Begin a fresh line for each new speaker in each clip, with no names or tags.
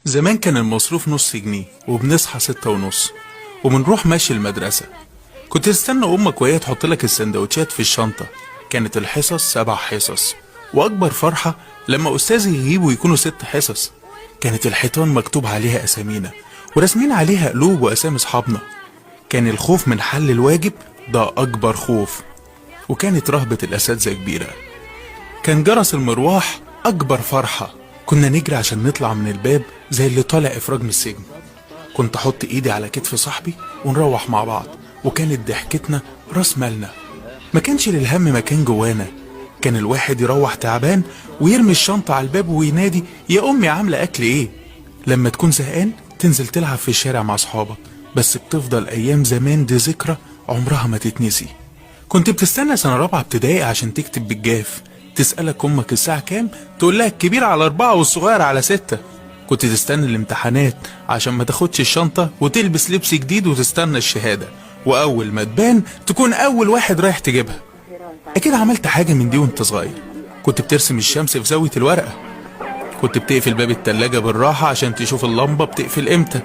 زمان كان المصروف نص جنيه، وبنصحى 6:30 وبنروح ماشي المدرسة. كنت تستنى أمك وهي تحط لك السندوتشات في الشنطة. كانت الحصص 7 حصص، وأكبر فرحة لما أستاذي يغيب ويكونوا 6 حصص. كانت الحيطان مكتوب عليها أسامينا ورسمين عليها قلوب وأسامي أصحابنا. كان الخوف من حل الواجب ده أكبر خوف، وكانت رهبة الأساتذة كبيرة. كان جرس المروح أكبر فرحة، كنا نجري عشان نطلع من الباب زي اللي طالع إفراج من السجن. كنت أحط إيدي على كتف صاحبي ونروح مع بعض، وكانت ضحكتنا راس مالنا. ما كانش للهم مكان جوانا. كان الواحد يروح تعبان ويرمي الشنطة على الباب وينادي يا أمي عاملة أكل إيه. لما تكون زهقان تنزل تلعب في الشارع مع أصحابك، بس بتفضل أيام زمان دي ذكرى عمرها ما تتنسي. كنت بتستنى سنة رابعة ابتدائي عشان تكتب بالجاف. تسألك أمك الساعة كام، تقول لها الكبير على 4 والصغير على 6. كنت تستنى الامتحانات عشان ما تاخدش الشنطة وتلبس لبس جديد وتستنى الشهادة، وأول ما تبان تكون أول واحد رايح تجيبها. أكيد عملت حاجة من دي وانت صغير. كنت بترسم الشمس في زاوية الورقة، كنت بتقفل باب التلاجة بالراحة عشان تشوف اللمبة بتقفل امتى.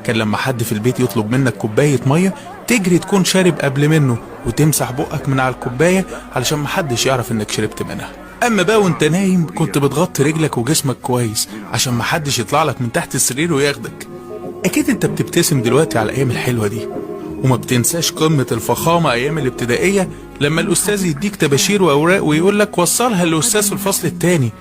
كان لما حد في البيت يطلب منك كوباية مية تجري تكون شارب قبل منه وتمسح بقك من على الكوباية علشان محدش يعرف انك شربت منها. اما بقى وانت نايم كنت بتغطي رجلك وجسمك كويس عشان محدش يطلع لك من تحت السرير وياخدك. اكيد انت بتبتسم دلوقتي على الايام الحلوة دي، وما بتنساش قمة الفخامة ايام الابتدائية لما الاستاذ يديك تباشير واوراق ويقول لك وصلها للاستاذ في الفصل التاني.